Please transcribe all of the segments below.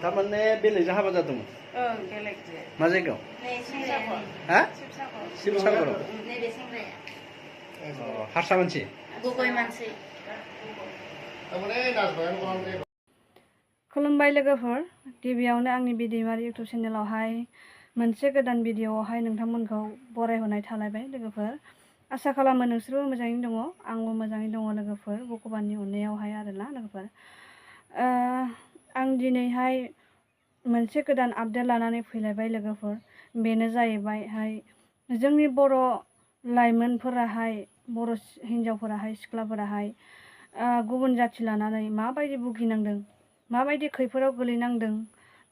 थारमाने बेलेगजों हाबा जादोंमोन? ओं बेलेगजों। मा जायगायाव? शिबसागर। हा? शिबसागर। शिबसागराव? नैबे सेंग्राया। हारसा मानसि? गुबै मानसि। खुलुमबाय लोगोफोर, गिबियावनो आंनि बिदैमारि इउटुब चेनेलावहाय मोनसे गोदान भिडिअआवहाय नोंथांमोनखौ बरायहरनाय थालायबाय लोगोफोर। आसा खालामो नोंसोरबो मोजाङैनो दङ, आंबो मोजाङै दङ लोगोफोर, भगबाननि अननायावहाय आरोना लोगोफोर। आं दिनैहाय मोनसे गोदान आपडेट लानानै फैलायबाय लोगोफोर। बेनो जाहैबायहाय जोंनि बर' लाइमोनफोराहाय, बर' हिन्जावफोराहाय, सिख्लाफोराहाय गुबुन जाथि लानानै माबायदि भुगिनांदों, माबायदि खैफोदाव गोलैनांदों,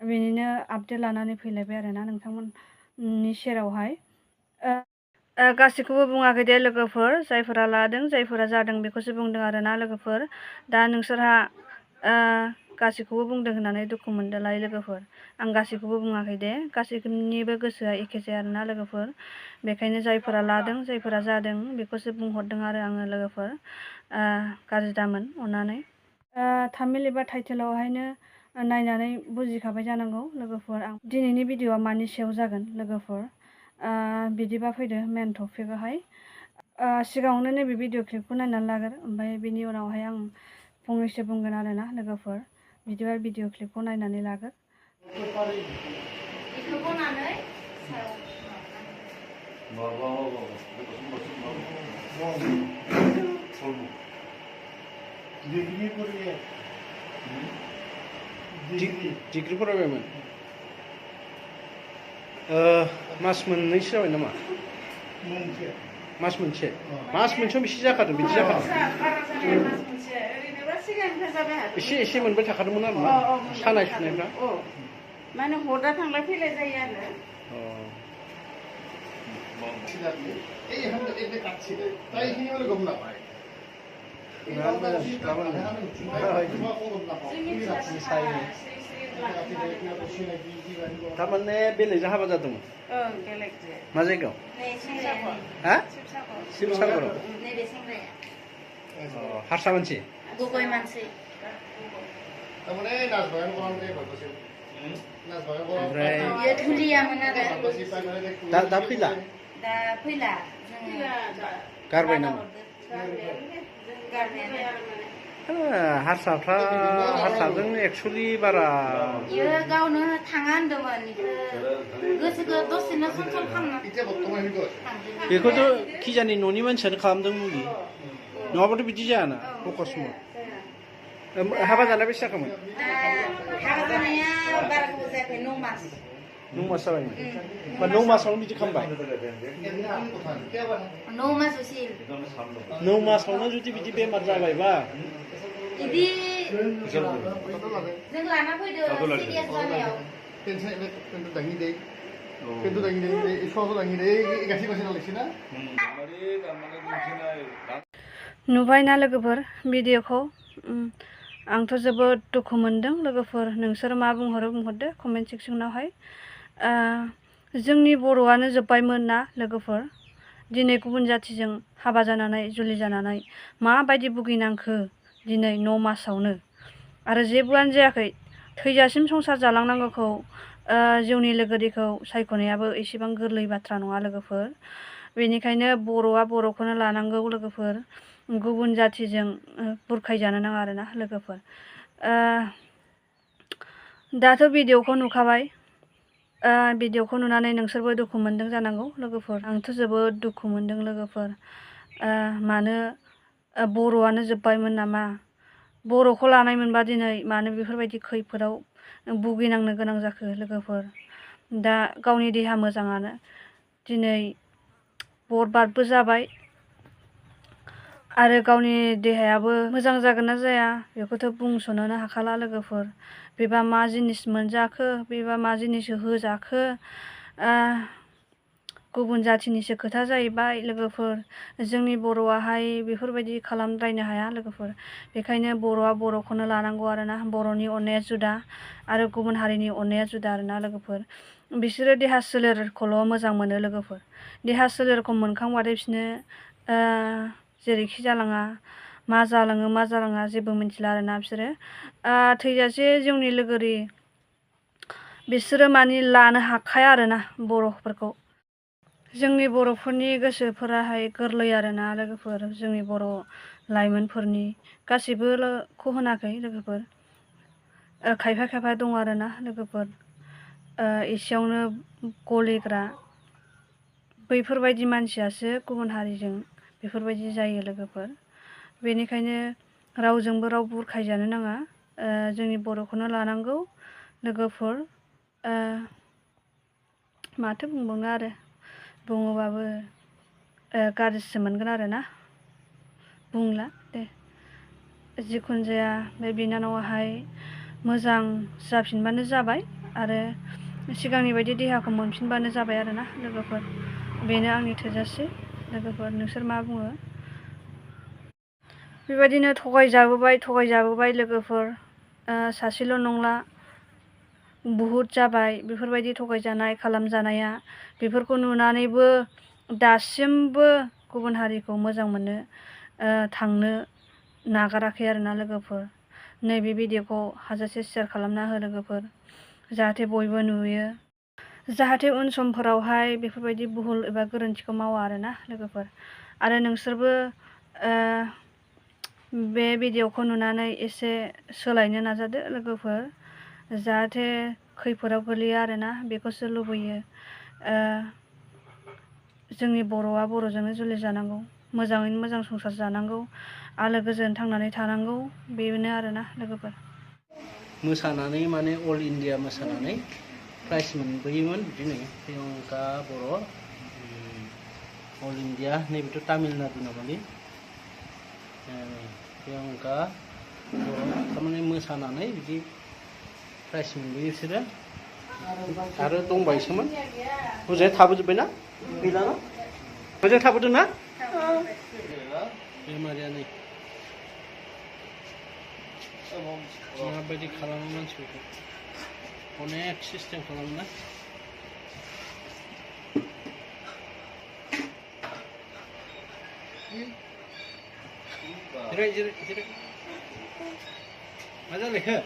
बेनिनो आपडेट लानानै फैलायबाय आरोना नोंथांमोननि सेरावहाय। गासैखौबो बुङाखै दे लोगोफोर, जायफोरा लादों, जायफोरा जादों बेखौसो बुंदों आरोना लोगोफोर। दा नोंसोरहा गासैखौबो बुंदों होननानै दुखु मोनदोंलाय लोगोफोर। आं गासैखौबो बुङाखै दे, गासैनिबो गोसोआ एखे जाया आरोना लोगोफोर। बेखायनो जायफोरा लादों, जायफोरा जादों बेखौसो बुंहरदों आरो आङो लोगोफोर। गाज्रि दामोन अननानै। थाम्बनेल एबा टाइटेलावहायनो नायनानै बुजिखाबाय जानांगौ लोगोफोर आं दिनैनि भिडिअआ मानि सायाव जागोन लोगोफोर। बिदिबा फैदो मेन टपिकआवहाय। सिगाङावनो नैबे भिडिअ क्लिपखौ नायनानै लागोर, ओमफ्राय बिनि उनावहाय आं फंनैसो बुंगोन आरोना लोगोफोर। बिदिबा भिडिअ क्लिपखौ नायनानै लागोर। डिग्री फरायबायमोन? मास मोननैसो जाबाय नामा? मास मोनसे? मास मोनसेयाव बेसे जाखादों? बिदि जाखादों? एसे एसे मोनबाय थाखादोंमोन आरो ना सानाय सुनायफ्रा? माने हरदा थांलाय फैलाय जायो आरो। थारमाने बेलेगजों हाबा जादोंमोन? ओं बेलेगजों। मा जायगायाव? शिबसागर। हा? शिबसागर। शिबसागराव? नैबे सेंग्राया। हारसा मानसि? गुबै मानसि। ओमफ्राय बियो धुलियामोन आरो। दा फैला? दा फैला। गारबाय नामा? हारसाजों एक्सुलि बारा इयो गावनो थाङा होनदोंमोन, गोसोखौ दसेनो कन्ट्रल खालामना बेखौथ' खिजानि न'नि मानसियानो खालामदों मुलि, नङाबाथ' बिदि जायाना अकस्मात। हाबा जानाया बेसे जाखामोन? हाबा जानाया बारा गोबाव जायाखै, 9 मास। 9 मास जाबायमोन? होमबा 9 मासावनो बिदि खालामबाय? 9 मास उसिल। 9 मासावनो जुदि बिदि बेमार जाबायबा बिदि जों लाना फैदो सिरियास जानायाव। नुबायना लोगोफोर भिडिअखौ? आंथ' जोबोद दुखु मोनदों लोगोफोर। नोंसोर मा बुंहरो बुंहरदो कमेन्ट सेक्सनावहाय। जोंनि बर'आनो जोब्बायमोन ना लोगोफोर। दिनै गुबुन जाथिजों हाबा जानानै, जुलि जानानै माबायदि भुगिनांखो दिनै 9 मासावनो। आरो जेबोआनो जायाखै, थैजासिम संसार जालांनांगौखौ, जिउनि लोगोरिखौ सायख'नायाबो एसेबां गोरलै बाथ्रा नङा लोगोफोर। बेनिखायनो बर'आ बर'खौनो लानांगौ लोगोफोर। गुबुन जाथिजों बुरखायजानो नाङा आरोना लोगोफोर। दाथ' भिडिअखौ नुखाबाय। भिडिअखौ नुनानै नोंसोरबो दुखु मोनदों जानांगौ लोगोफोर। आंथ' जोबोद दुखु मोनदों लोगोफोर। मानो बर'आनो जोब्बायमोन नामा? बर'खौ लानाय मोनबा दिनै मानो बेफोरबायदि खैफोदाव भुगिनांनो गोनां जाखो लोगोफोर। दा गावनि देहा मोजाङानो दिनै बरबादबो जाबाय, आरो गावनि देहायाबो मोजां जागोन ना जाया बेखौथ' बुंस'नोनो हाखाला लोगोफोर। बेबा मा जिनिस मोनजाखो, बेबा मा जिनिस होजाखो, गुबुन जाथिनिसो खोथा जाहैबाय लोगोफोर। जोंनि बर'आहाय बेफोरबायदि खालामद्रायनो हाया लोगोफोर। बेखायनो बर'आ बर'खौनो लानांगौ आरोना। बर'नि अननाया जुदा आरो गुबुन हारिनि अननाया जुदा आरोना लोगोफोर। बिसोरो देहा सोलेरखौल' मोजां मोनो लोगोफोर। देहा सोलेरखौ मोनखांबाथाय बिसोरनो जेरैखि जालाङा, मा जालाङो मा जालाङा जेबो मिथिला आरोना बिसोरो। थैजासे जिउनि लोगोरि बिसोरो मानि लानो हाखाया आरोना बर'फोरखौ। जोंनि बर'फोरनि गोसोफोराहाय गोरलै आरोना लोगोफोर, जोंनि बर' लाइमोनफोरनि गासिबोखौ होनाखै लोगोफोर, खायफा खायफा दं आरोना लोगोफोर एसेयावनो गलिग्रा, बैफोरबायदि मानसियासो गुबुन हारिजों बेफोरबायदि जायो लोगोफोर। बेनिखायनो रावजोंबो राव बुरखायजानो नाङा, जोंनि बर'खौनो लानांगौ लोगोफोर। माथो बुंबावनो आरो, बुङोबाबो गाज्रिसो मोनगोन आरोना, बुंला दे। जिखुनु जाया बे बिनानावाहाय मोजां जाफिनबानो जाबाय आरो सिगांनि बायदि देहाखौ मोनफिनबानो जाबाय आरोना लोगोफोर। बेनो आंनि थोजासे लोगोफोर, नोंसोर मा बुङो? बेबायदिनो थगायजाबोबाय लोगोफोर, सासेल' नंला, बुहुद जाबाय बेफोरबायदि थगायजानाय खालामजानाया। बेफोरखौ नुनानैबो दासिमबो गुबुन हारिखौ मोजां मोननो थांनो नागाराखै आरोना लोगोफोर। नैबे भिडिअखौ हाजासे शेयार खालामना हो लोगोफोर, जाहाथे बयबो नुयो, जाहाथे उन समफोरावहाय बेफोरबायदि भुल एबा गोरोन्थिखौ मावा आरोना लोगोफोर। आरो नोंसोरबो बे भिडिअखौ नुनानै एसे सोलायनो नाजादो लोगोफोर, जाहाथे खैफोदाव गोलैया आरोना, बेखौसो लुबैयो। जोंनि बर'आ बर'जोंनो जुलि जानांगौ, मोजाङैनो मोजां संसार जानांगौ, आलो गोजोन थांनानै थानांगौ, बेनो आरोना लोगोफोर। मोसानानै माने अल इन्डिया मोसानानै प्राइज मोनबोयोमोन बिदिनो प्रियंका बर' अल इन्डिया, नैबेथ' तामिलनाडु नामालै, प्रियंका बर' थारमाने मोसानानै बिदि प्राइज मोनबोयो बिसोरो। आरो दंबायसोमोन, मोजाङै थाबोजोब्बायना, गैलाना, मोजाङै थाबोदों ना? बेमारिया नै माबायदि खालामो मानसिफोरखौ, अनेक सिस्टेम खालामो ना। जिराय मा जालायखो?